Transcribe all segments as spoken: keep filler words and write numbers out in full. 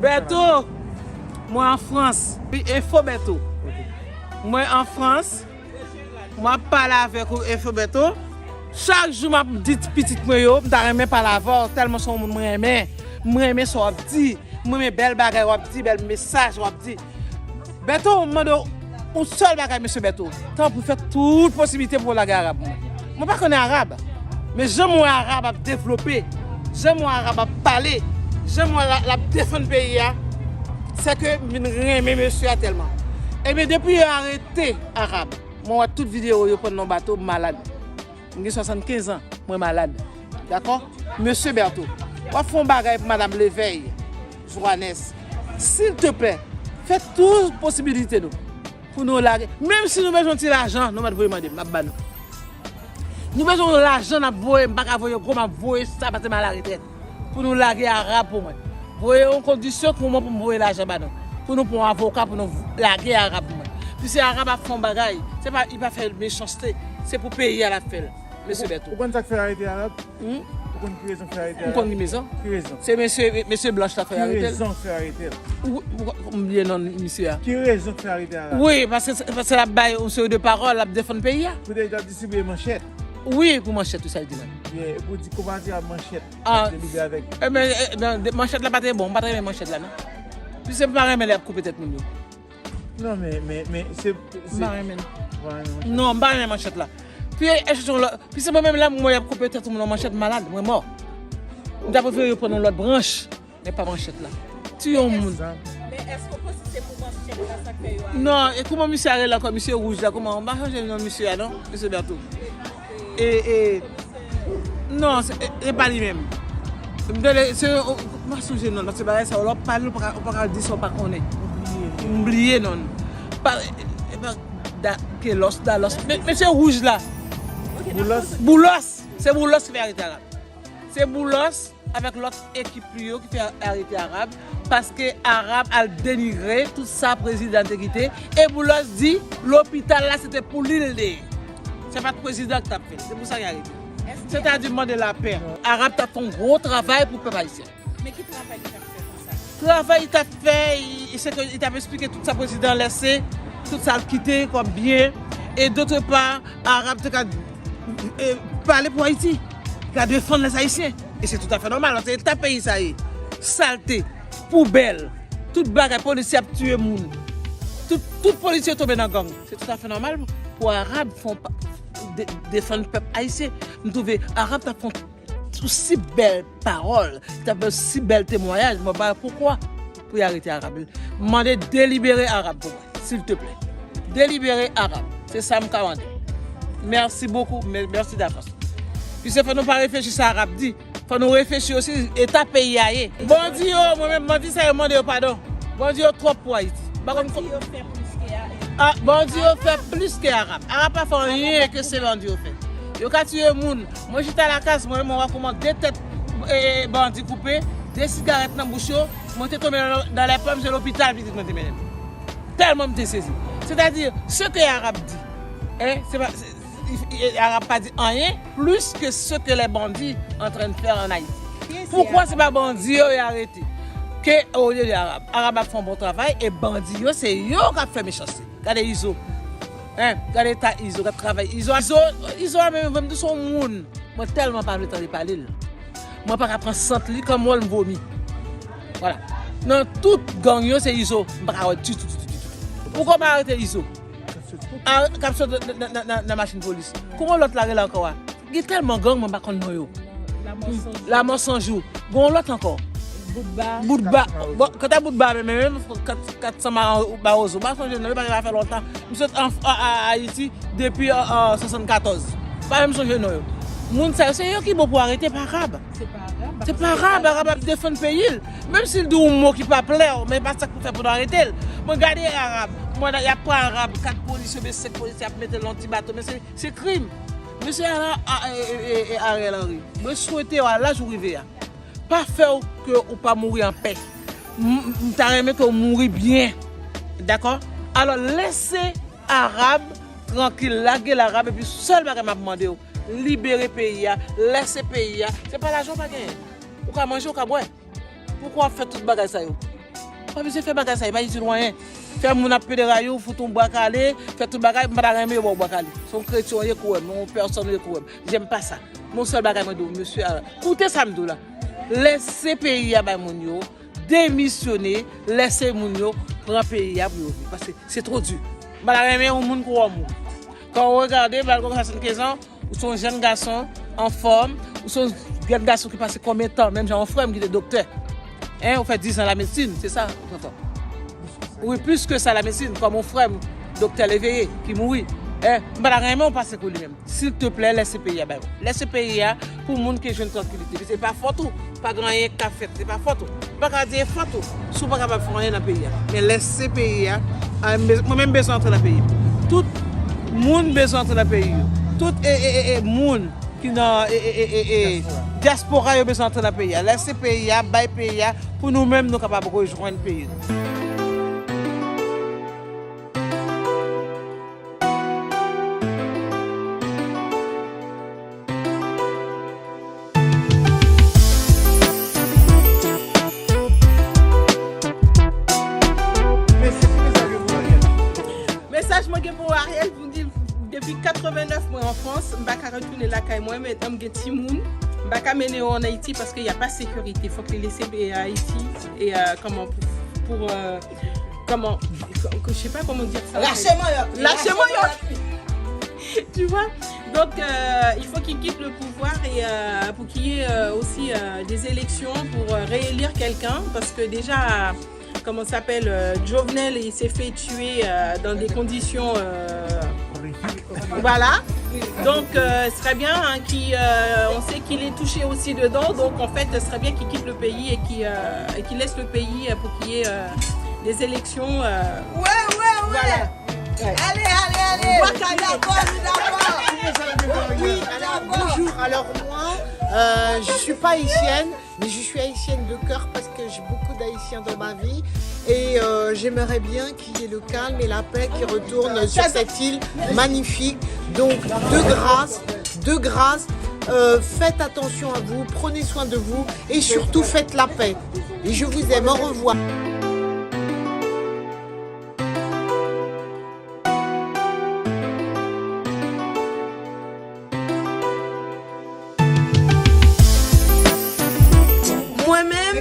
Bèto, mwen an Frans. Wi, enfo Bèto. Mwen an Frans. Mwen ap pale avèk ou, enfo Bèto. Chak jou m ap di pitit mwen yo, m ta renmen pale avè w, tèlman se yon moun mwen renmen. Mwen renmen sa w ap di. Mwen renmen bèl bagay w ap di, bèl mesaj w ap di. Bèto, m mande w yon sèl bagay, mesye Bèto. Tanpri, fè tout posiblite pou w lage Arab mwen. Mwen pa konnen Arab, men jan m wè Arab ap devlope, jan m wè Arab ap pale, jan m wè l ap defann peyi a, se ke m vin renmen mesye a tèlman. Ebyen, depi yo arete Arab, mwen wè tout videyo yo pran nan bato, m malad. M gen swasannkenz an, mwen malad. Dakò? Mesye Bèto, w ap fè yon bagay pou madanm Levèy, Johannes. Silteplè, fè tout posibilite nou pou nou lage. Menm si nou bezwen ti lajan, nou mèt voye mande m, m ap ba nou. Nou bezwen yon lajan, n ap voye, m pa ka voye gwo, m ap voye sa, paske m al aretrèt. Pou nou lage Arab pou mwen. Voye yon kondisyon kòman pou m voye lajan ba nou. Pou nou pran yon avoka, pou nou lage Arab pou mwen. Piske Arab ap fè yon bagay, se pa, li pa fè mechanste, se pou peyi a l ap fè l. Mesye Bèto. Ou konn sa k fè arete Arab? Hmm? Ou konn ki rezon k fè arete Arab? M konn ki rezon. Ki rezon? Se mesye, mesye Blanch la fè arete l. Ki rezon k fè arete l? Ou, ou, ou bliye non misye a. Ki rezon k fè arete Arab? Wi, paske, paske l ap bay yon seri de pawòl, l ap defann peyi a. Poutèt li t ap distribiye manchèt. Wi, pou manchèt, wi, sa l di la. Yeah, pou di konpati a manchèt. Ah, te livre avèk. Ebyen, eh, non, de- manchèt la pa te bon, m pa t renmen manchèt la, non. Piske m pa renmen lè y ap koupe tèt moun yo. Non, men, men, men, se, se, m pa renmen l. Ou pa renmen manchèt? Non, m pa renmen manchèt la. Pi, e, e, se yon lòt, pi se mwen menm la, mwen y ap koupe tèt moun nan manchèt, m malad, mwen mò. M ta prefere yo pran yon lòt branch, men pa manchèt la. Tiye yon moun. Men èske w panse se pou manchèt la sa k fè yo arete? Non, e kòman misye a rele ankò, misye wouj la, kòman, m pa sonje non misye a, non, mesye Bertho. E, e, non, se, e, e pa li menm. M tande, se, o, m pa sonje non, nan se bagay sa, lè w pale, ou pa ka, ou pa ka di sa w pa konnen. M bliye non. Pa, e, e, pa, da, Kelos, Dalos. Men, mesye wouj la. Boulos. Boulos. Se Boulos ki fè arete Arab. Se Boulos avèk lòt ekip li yo ki fè arete Arab, paske Arab al denigre tout sa prezidan te kite, e Boulos di lopital la se te pou li l te ye. Se pa t prezidan ki t ap fè l, se pou sa y arete l. Sètadi mande lapè. Arab t ap fè yon gwo travay pou pèp ayisyen. Men ki travay li t ap fè konsa? Travay li t ap fè, i- se ke li t ap eksplike tout sa prezidan lèse, tout sa l kite kòm byen, e dotrepa, Arab te ka, e, pale pou Ayiti, li ka defann lès ayisyen. E se toutafè nòmal, se eta peyi sa ye. Salte, poubèl, tout bagay, polisye ap tiye moun. Tout, tout polisye tonbe nan gang. Se toutafè nòmal pou Arab fè yon pa- de- defann pèp ayisyen. M twouve Arab t ap fè yon si bèl pawòl, li t ap fè yon si bèl temwayaj, mwen pa wè poukwa pou y arete Arab. Mande delibere Arab pou mwen, silteplè. Delibere Arab. Se sa m ka mande. Mèsi bokou, mè- mèsi davans. Piske fò nou pa reflechi sa Arab di, fò nou reflechi osi eta peyi a ye. Bandi yo, mwen menm, bandi sa yo mande yo padon. Bandi yo twòp pou Ayiti. M pa konn ko- Bandi yo fè plis ke a- Ah, bandi yo fè plis ke Arab. Arab pa fè anyen ke se bandi yo fè. Yo ka tiye moun. Mwen chita lakay mwen, mwen wè kòman de tèt, e, bandi koupe, de sigarèt nan bouch yo, mwen te tonbe nan, nan lèpòm, se lopital pitit mwen te mennen m. Tèlman m te sezi. Sètadi, se ke Arab di, en, se pa, se, i- i- Arab pa di anyen plis ke se ke lè bandi antrenn fè an Ayiti. Poukwa se pa bandi yo y arete? Ke olye de Arab. Arab ap fè yon bon travay e bandi yo se yo k ap fè mechanste. Gade Izo. Hein? Gade eta Izo, gade travay Izo. Izo, Izo a menm vre, m di se yon moun. Mwen tèlman pa vle tande pale l. Mwen pa ka pran sant li, kòm wòl m vomi. Vwala. Nan tout gang yo se Izo, m pa ka wè ditou, ditou, ditou, ditou. Poukwa pa arete Izo? A, k ap sot nan, nan, nan, nan, nan machin polis. Kòman lòt la rele ankò a? Gen tèlman gang, mwen pa konn non yo. Lamò Sanjou. Lamò Sanjou. Gen yon lòt ankò. Boutba. Boutba. Bon, kanta Boutba, men, men, men, kat, kat san Mawozo. M pa sonje non, li pa gen afè lontan. M sot an, a, a, Ayiti depi, a, a, swasannkatòz. Pa menm sonje non yo. Moun sa yo, se yo ki bon pou arete, pa Arab. Se pa Arab. Se pa Arab, Arab ap defann peyi l. Menm si l di yon mo ki pa plè w, men pa sa k pou fè pou nou arete l. Mwen gade Arab, mwen y ap pran Arab, kat polis yo, men senk polis y ap mete l nan ti bato, men se, se krim. Mesye a la, a, e, e, e, e, Ariel Henry, mwen swete w a laj ou rive a, pa fè w ke ou pa mouri anpè. M, m, m ta renmen ke w mouri byen. Dakò? Alò, lèse Arab trankil, lage l Arab, epi sèl bagay m ap mande w, libere peyi a, lèse peyi a. Se pa lajan w pa genyen. Ou ka manje, ou ka bwè. Poukwa w ap fè tout bagay sa yo? Pa bezwen fè bagay sa, yo pa itil w anyen. Fè moun ap pede ray ou, fout yon bwa kale, fè tout bagay, m pa ta renmen yo ba w bwa kale. Se yon kretyen w ye kou wè m, yon pèsòn w ye kou wè m. J'aime pas ça. Men yon sèl bagay mwen di w, mesye, koute sa m di w la. Lèse peyi a bay moun yo, demisyone, lèse moun yo pran peyi a pou yo viv. Paske se twò di. M pa ta renmen yon moun kou wè m ou. Kan w regade, malgre w gen swasannkenzan, ou se yon jèn gason anfòm, ou se yon jèn gason ki pase konbyen tan, menm jan yon frè m ki te doktè. Hein, ou fè dizan la medsin, se sa, tonton? Wi, plis ke sa, la medsin, kòm yon frè m, doktè Léveillé, ki mouri. Hein, m pa ta renmen w pase kou li menm. Silteplè, lèse peyi a bay ou. Lèse peyi a pou moun ki jwenn trankilite. Se pa fòt ou, pa gen anyen k ka fèt, se pa fòt ou. Ou pa ka di e fòt ou, si w pa kapab fè anyen nan peyi a. Men lèse peyi a, a, m bez-, mwen menm bezwen antre nan peyi m. Tout moun bezwen antre nan peyi yo. Tout, e, e, e, e, moun ki nan, e, e, e, e, e, dyaspora yo bezwen antre nan peyi a. Lèse peyi a, bay peyi a, pou nou menm nou kapab rejwenn peyi nou. Mesaj mwen gen pou Ariel, pou di, depi katrevennèf mwen an Frans, m pa ka retounen lakay mwen, men m gen timoun, m pa ka mennen yo ann Ayiti paske y a pa sekirite. Fòk li lese peyi Ayiti, e, euh, kòman, pou, pou, euh, kòman, je sais pas comment dire ça. Lâcher manioc. Lâcher manioc. Tu vois? Donc, euh, il faut qu'il quitte le pouvoir et, euh, pour qu'il y ait, euh, aussi, euh, des élections pour, euh, réélire quelqu'un, parce que déjà, comment ça s'appelle, euh, Jovenel, il s'est fait tuer, euh, dans des conditions, euh, voilà. Donc, euh, ce serait bien, hein, qu'il, euh, on sait qu'il est touché aussi dedans. Donc, en fait, ce serait bien qu'il quitte le pays et qu'il, euh, et qu'il laisse le pays, euh, pour qu'il y ait, euh, des élections, euh, ouais, ouais, ouais. Voilà. Allez, allez, allez. Moi, je suis d'accord, je suis d'accord. Oui, alors, bonjour. Alors, moi, euh, je suis pas haïtienne, mais je suis haïtienne de cœur parce que j'ai beaucoup d'Haïtiens dans ma vie. Et, euh, j'aimerais bien qu'il y ait le calme et la paix qui retourne sur cette île magnifique. Donc, de grâce, de grâce, euh, faites attention à vous, prenez soin de vous et surtout faites la paix. Et je vous aime. Au revoir. Mwen menm,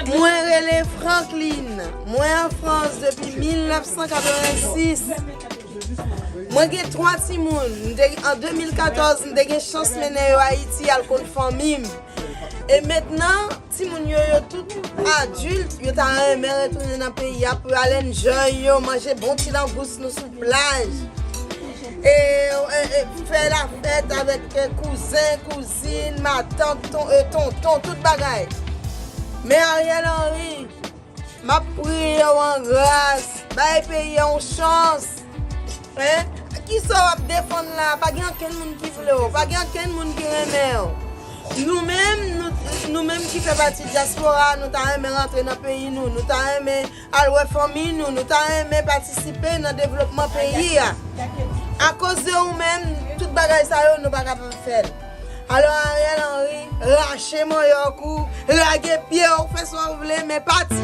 mwen rele Franklin. Mwen an Frans depi mil nèf san katrevensis. Mwen gen twa timoun. M te, an de mil katòz, m te gen chans mennen yo Ayiti al konn fanmi m. E mentnan, timoun yo, yo tout adilt, yo ta renmen retounen nan peyi a pou yo al enjoy yo, manje bon ti langous nou sou plaj. E, e, e fè lafèt avèk, e, kouzen, kouzin, matant, ton-, e, tonton, tout bagay. Men Ariel Henry, m ap priye w an gras, bay peyi a yon chans. Hein? Kisa w ap defann la? Pa gen okenn moun ki vle w, pa gen okenn moun ki renmen w. Nou menm, nou, nou menm ki fè pati dyaspora, nou ta renmen rantre nan peyi nou, nou ta renmen al wè fanmi nou, nou ta renmen patisipe nan devlopman peyi a. Akoz de ou menm, tout bagay sa yo, nou pa kapab fè l. Alò, Ariel Henry, rache manyòk ou, lage pye w, fè sa w vle, men pati!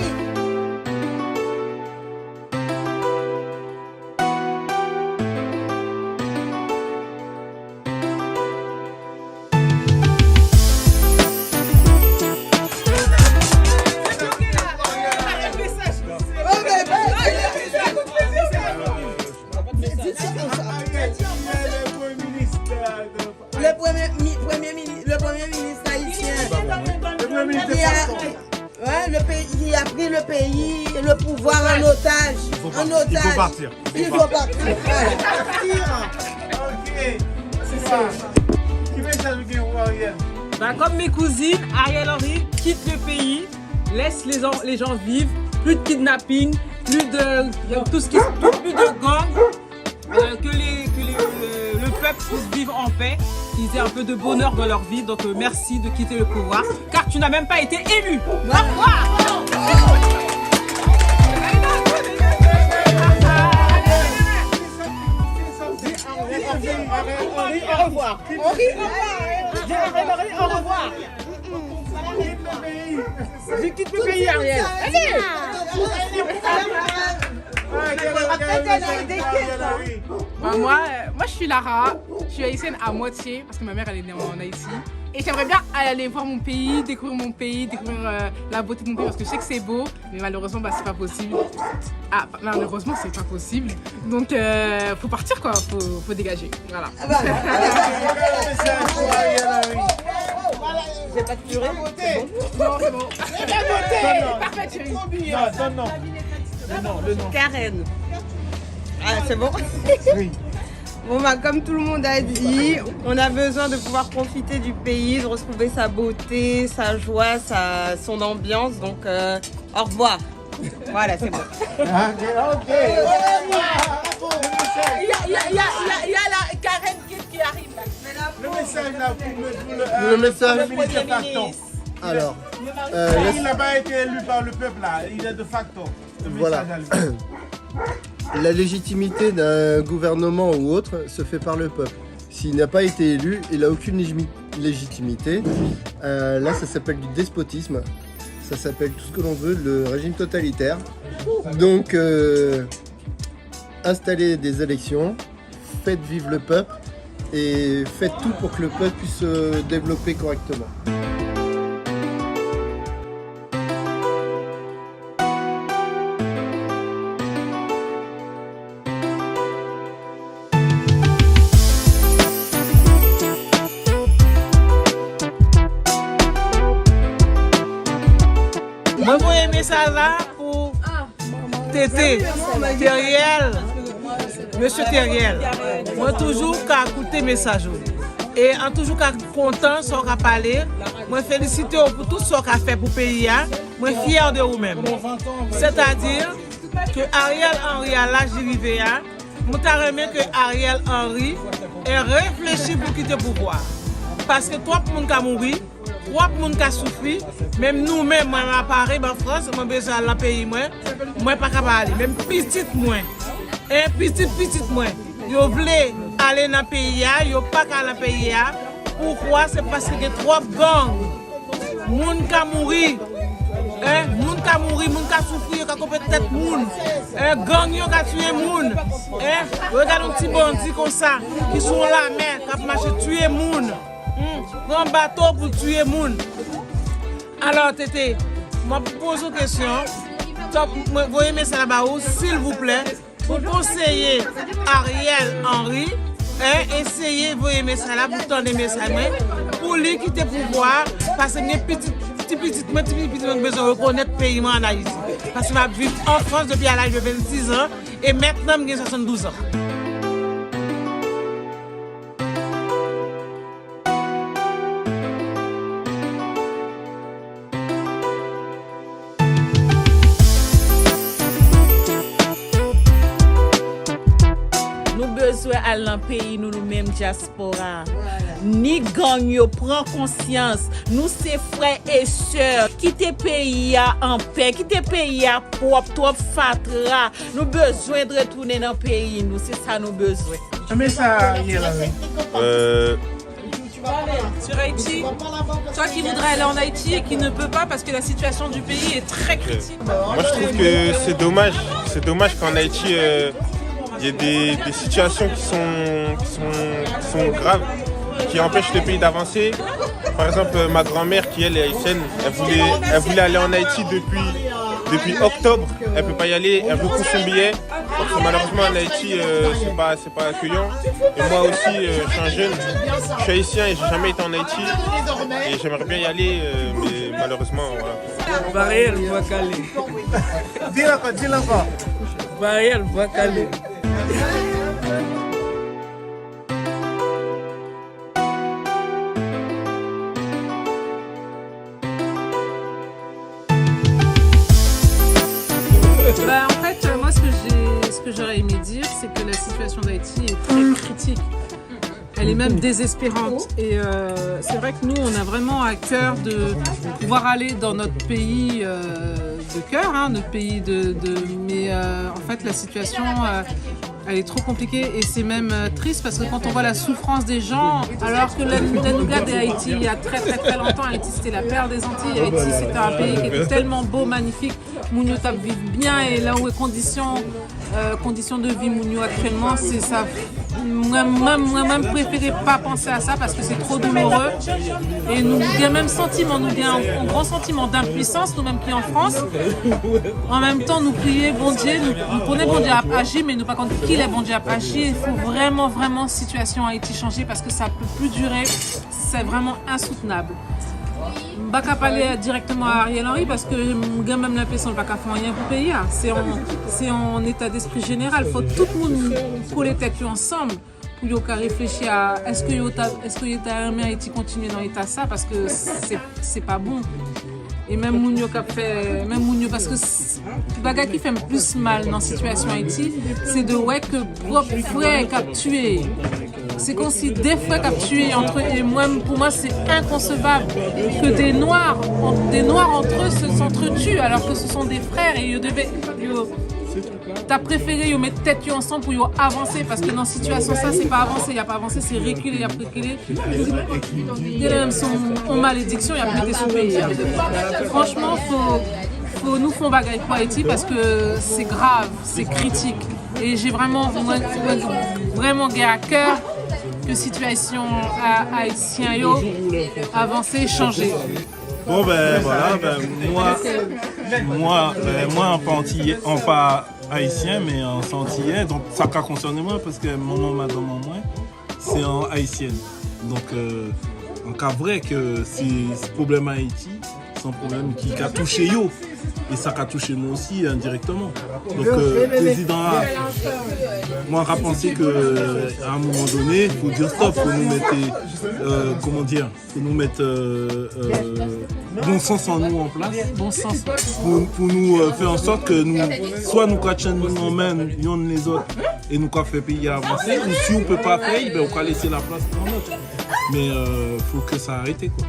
Le premye mi-, premye mini-, le premye minis ayisyen. Le premye minis de Boston. Ouais, le pays, il a pris le pays, le pouvoir en otage. Il faut partir, il faut partir. Il faut partir. Ok, c'est ça. Ki mesaj ou gen pou Ariel? Bah, comme mes cousines, Ariel Henry quitte le pays, laisse les gens, les gens vivre, plus de kidnapping, plus de, de tout ce qui, plus de gang. Euh, que les, que les, le, le peuple puisse vivre en paix, qu'ils aient un peu de bonheur dans leur vie. Donc, euh, merci de quitter le pouvoir, car tu n'as même pas été élu. Au revoir. Au revoir. Au revoir. Au revoir. Je quitte le pays, Ariel. Allez. Bah, moi, euh, moi, je suis Lara, je suis haïtienne à moitié, parce que ma mère, elle est née en Haïti. Et j'aimerais bien aller voir mon pays, découvrir mon pays, découvrir, euh, la beauté de mon pays, parce que je sais que c'est beau, mais malheureusement, bah, c'est pas possible. Ah, malheureusement, c'est pas possible. Donc, euh, faut partir, quoi, faut, faut dégager. Voilà. J'ai pas de purée. Non, c'est bon. Parfait, chérie. Non, non, non. Le nom, le nom. Karen. Ah, c'est bon? Oui. Bon, bah, comme tout le monde a dit, on a besoin de pouvoir profiter du pays, de retrouver sa beauté, sa joie, sa, son ambiance. Donc, euh, au revoir. Voilà, c'est bon. Ok, ok. Il y a, il y a, il y a, il y a, il y a la Karen qui, qui arrive là. Le message là pour, pour le, euh, le message. Le ministre Facton. Alors, euh, il n'a pas été élu par le peuple là, il est de facto. Voilà. La légitimité d'un gouvernement ou autre se fait par le peuple. S'il n'a pas été élu, il n'a aucune légimi- légitimité. Euh, là, ça s'appelle du despotisme. Ça s'appelle tout ce que l'on veut, le régime totalitaire. Donc, euh, installer des élections, faites vivre le peuple et faites tout pour que le peuple puisse se développer correctement. Mwen voye mesaj la pou Tete, Teriel, mesye Teriel. Mwen toujou ka koute mesaj ou. E an toujou ka kontan sa w ka pale. Mwen felisite w pou tout sa w ka fè pou peyi a. Mwen fyè de ou menm. Sètadi ke Ariel Henry a laj li rive a, mwen ta renmen ke Ariel Henry e reflechi pou kite pouvwa. Paske twòp moun ka mouri, twòp moun ka soufri, menm nou menm, mwen la Pari, an Frans, mwen bezwen al nan peyi mwen, mwen pa ka pa ale. Menm pitit mwen, e pitit pitit mwen, yo vle ale nan peyi a, yo pa ka al nan peyi a. Poukwa? Se paske gen twòp gang. Moun ka mouri, en, moun ka mouri, moun ka soufri, yo ka koupe tèt moun. En, gang yo ka tiye moun. En, yo gade yon ti bandi konsa, ki sou yon lamè, k ap mache tiye moun. Hmm, pran bato pou tiye moun. Alò, Tete, mwen poze w kesyon. Top, mwen voye mesaj la ba ou, silvouplè, pou konseye Ariel Henry, en, eseye voye mesaj la pou tande mesaj mwen, pou li kite pouvwa, paske m gen pitit, ti pitit mwen, ti pitit mwen ki bezwen rekonèt peyi mwen ann Ayiti. Paske m ap viv an Frans depi a laj de vennsis an, e mentnan m gen swasanndouz an. Nou bezwen al nan peyi nou, nou menm dyaspora. Ni gang yo, pran konsyans. Nou se frè e sè. Kite peyi a anpè. Kite peyi a pwòp. Twòp fatra. Nou bezwen retounen nan peyi nou. Se sa nou bezwen. Mwen sa ye la, wi. Euh, Sur Haïti, toi qui voudrais aller en Haïti et qui ne peut pas parce que la situation du pays est très critique. Moi, je trouve que c'est dommage. C'est dommage qu'en Haïti, euh, il y ait des, des situations qui sont, qui sont, qui sont graves, qui empêchent le pays d'avancer. Par exemple, euh, ma grand-mère, qui elle est haïtienne, elle voulait, elle voulait aller en Haïti depuis, depuis octobre. Elle peut pas y aller, elle repousse son billet. Parce que malheureusement, en Haïti, euh, c'est pas, c'est pas accueillant. Et moi aussi, euh, je suis un jeune, je suis haïtien et j'ai jamais été en Haïti. Et j'aimerais bien y aller, euh, mais malheureusement, voilà. Barèyèl, Bwa Kale. Di l ankò, di l ankò. Barèyèl, Bwa Kale. Bah, en fait, euh, moi, ce que j'ai, ce que j'aurais aimé dire, c'est que la situation d'Haïti est très critique. Elle est même désespérante. Et, euh, c'est vrai que nous, on a vraiment à cœur de pouvoir aller dans notre pays, euh, de cœur, hein, notre pays de, de mais euh, en fait la situation euh, elle est trop compliquée et c'est même euh, triste parce que quand on voit la souffrance des gens, alors que lè, lè nou gade Haïti, il y a très très très longtemps, Haïti c'était la perle des Antilles, Haïti c'était un pays qui était tellement beau, magnifique, moun yo t ap viv byen, e lè w wè kondisyon euh, kondisyon de vi moun yo aktyèlman, se sa. Mwen menm, mwen menm prefere pa panse a sa paske se tro douloureux. E nou gen menm santiman, nou gen yon gran santiman d'impuissance, nou menm ki an Frans. An menm tan, nou priye Bondye, nou, nou konnen Bondye ap aji, men nou pa konn kilè Bondye ap aji. Il faut vraiment, vraiment, situation Haïti changer parce que ça peut plus durer. C'est vraiment insoutenable. M pa ka pale dirèkteman a Ariel Henry paske m gen menm lenpresyon l pa ka fè anyen pou peyi a. Se yon, se yon eta despri jeneral. Fò tout moun kole tèt yo ansanm pou yo ka reflechi a èske yo ta, èske yo ta renmen Ayiti kontinye nan eta sa paske se, se pa bon. E menm moun yo k ap fè, menm moun yo, paske s- bagay ki fè m plis mal nan sitiyasyon Ayiti, se de wè ke pwòp frè k ap tiye. Se kòmsi de frè k ap tiye antre e mwen, pou mwen, se inkonsevab ke de nwa, de nwa antre eux se s'entretuent alors que ce sont des frères et yo deve, yo ta prefere yo met tèt yo ansanm pou yo avanse, paske nan sitiyasyon sa, se pa avanse y ap avanse, se rekile y ap rekile. Genlè menm se yon, yon malediksyon y ap mete sou peyi a. Franchman, fò, fò nou fè yon bagay pou Ayiti paske se grav, se kritik. E j'ai vraiment, mwen, mwen vrèman gen a kè ke sitiyasyon a- ayisyen yo avanse, chanje. Bon, ben voilà, ben moi, moi, ben, moi, en pas antillais, en pas haïtien, mais en antillais, donc ça a concerné moi parce que maman, maman, moi, c'est en haïtienne. Donc, euh, en cas vrai que c'est ce problème Haïti, c'est un problème qui, qui a touché yo. E sa ka touche nou osi endirekteman. Donk, euh, prezidan a, mwen ka panse ke, euh, à un moment donné, il faut dire stop, faut nous mettre, euh, comment dire, faut nous mettre euh, euh, bon sens en nous en place. Bon sens. Pour, pour nous euh, faire en sorte que nous, soit nous catchons nous en main, les autres, et nous, quoi, faire pays avancer, ou si on peut pas faire, ben, on va laisser la place à un autre. Mais il euh, faut que ça arrête, quoi.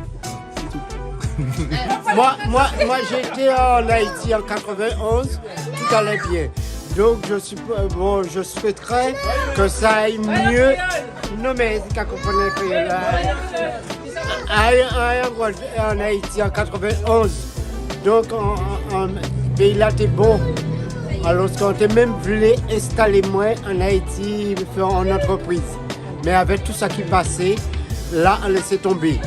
Moi, moi, moi j'étais en Haïti en quatre-vingt-onze, tout allait bien. Donc je, suis, bon, je souhaiterais que ça aille mieux. Non, mais tu comprends que là, en Haïti en quatre-vingt-onze, donc en, en, pays là était bon. Alors qu'on était même voulu installer moi en Haïti, faire une entreprise. Mais avec tout ça qui passait, là, on laissait tomber.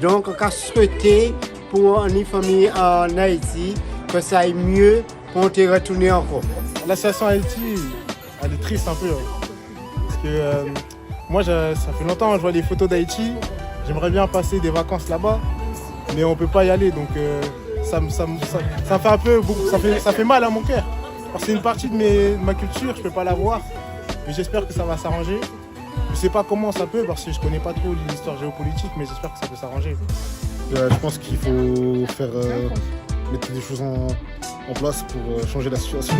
Donk, an ka swete pou anni fanmi an Ayiti, ke sa ay mye, pou nou te retounen ankò. La situation en Haïti, elle est triste un peu. Parce que euh, moi, je- ça fait longtemps que je vois des photos d'Haïti. J'aimerais bien passer des vacances là-bas, mais on peut pas y aller. Donc euh, ça, me- ça, me- ça, ça fait un peu beaucoup, ça fait, ça fait mal à mon cœur. Parce que c'est une partie de, mes- de ma culture, je peux pas la voir. Mais j'espère que ça va s'arranger. Je sais pas comment ça peut parce que je connais pas trop l'histoire géopolitique, mais j'espère que ça peut s'arranger. Euh, je pense qu'il faut faire euh, mettre des choses en, en place pour euh, changer la situation.